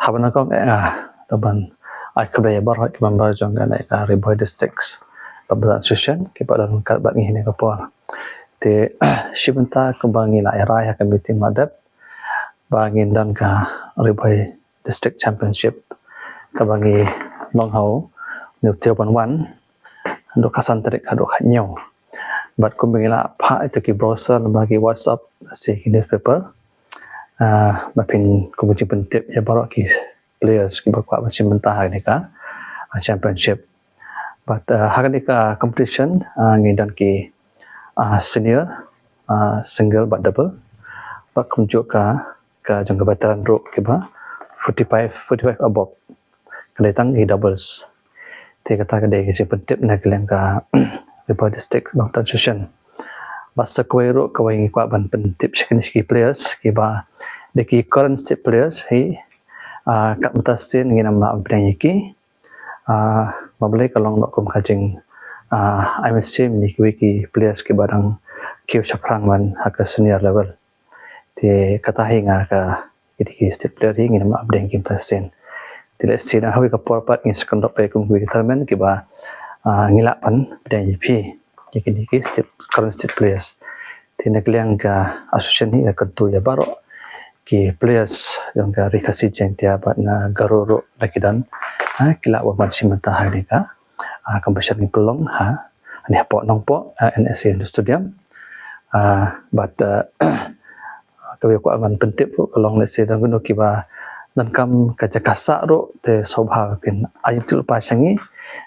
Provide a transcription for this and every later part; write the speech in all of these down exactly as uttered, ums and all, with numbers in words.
Haba nyngkong eh nga da ban ai khublei ïa baroh ki member jong kane ka Ri Bhoi District Badminton Association kiba don ryngkat bad ngi ha kane ka por. Te shi bynta kaba ngi la ïa rai ha ka meeting ba dep ba ngin don ka Ri Bhoi District Championship kaba ngi long ha u New Tioban Wan haduh ka san tarik haduh ka hynñiew. Bad kumba ngi la phah ïa ki brochure ba ki WhatsApp, shi ki newspaper, ah, ba phin kum ka jingpyntip ïa baroh ki players kiba kwah ban shim bynta ha kane ka, ah, championship. Bad, ah, ha kane ka competition, ah, ngi don ki, ah, senior, ah, single bad double. Bad kumjuh ka, ka jong ka veteran ruh kiba forty-five, forty-five above. Ka dei tang ki doubles. Te kata ka dei ka jingpyntip na ka liang ka Ri Bhoi District Badminton Association. Bad sa kawei ruh kawei ngi kwah ban pyntip sha kine ki players kiba dei ki current state players hi, ah, kat mynta sien ngin ym lah ban pdiang ïa ki. Ah, ma balei ka long noh kum ka jing, ah, ai mynsiem ïa kiwei ki players kiba dang kiew shaphrang ban ha ka senior level. Te kata hi nga ka, ki dei ki state player hi ngin ym lah ban pdiang ïa ki mynta sien. Te lehse na kawei ka por pat ngin sa kyndop ïa kum kiwei ki tournament kiba, ah, ngi lah ban pdiang ïa phi, ïa ki dei ki state, current state players. Te na ka liang ka association hi ka kyntu ïa baroh ki players jong ka Ri Khasi Jaiñtia bad na Garo ruh lada ki don, ah, ki lah ban shim bynta ha kane ka, ah, competition ngi pynlong ha, hangne hapoh Nongpoh, ah, NSA Indoor Stadium. Ah, bad, ah, kaba kwah ban pyntip ruh ka long lehse don kino kiba donkam ka jaka sah ruh te sngewbha phin ai jingtip lypa sha ngi.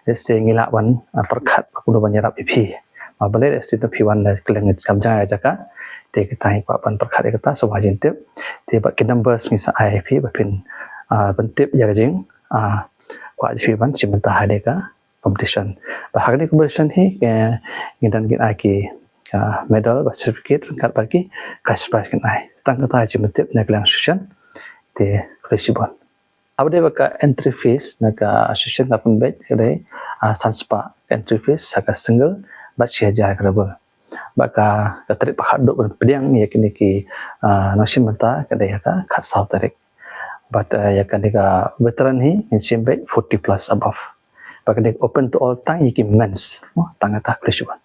Lehse ngi lah ban, ah, pyrkhat ba kumno ban ïarap ïa phi. Ma balei lehse te phi wan na ka liang kam jaka, te kata ngi kwah ban pyrkhat ïa kata, sngewbha jingtip. Te bad ki numbers ngi sa ai ïa phi ba phin, ah, pyntip ïa ka jing, ah, kwah jong phi ban shim bynta ha kane ka competition. Bad ha kane ka competition hi, eh, ngi don, ngi ai ki, ah, medal bad certificate ryngkat bad ki cash prize ngi ai. Tang kata ka jingpyntip na ka liang association. Te khublei shibun. Haba ïadei bad ka entry fees na ka association ka pynbeit ka dei, ah, san spah ka entry fees ha ka single bad shi hajar ka double. Bad ka, ka tarik ba khatduh ban pdiang ïa kine ki, ah, nongshim bynta ka dei ha ka khatsaw tarik. Bad, ah, ïa kane ka veteran hi ngin shim beit forty plus above. Bad ka dei open to all, tang ïa ki men's. Oh, tang kata, khublei shibun.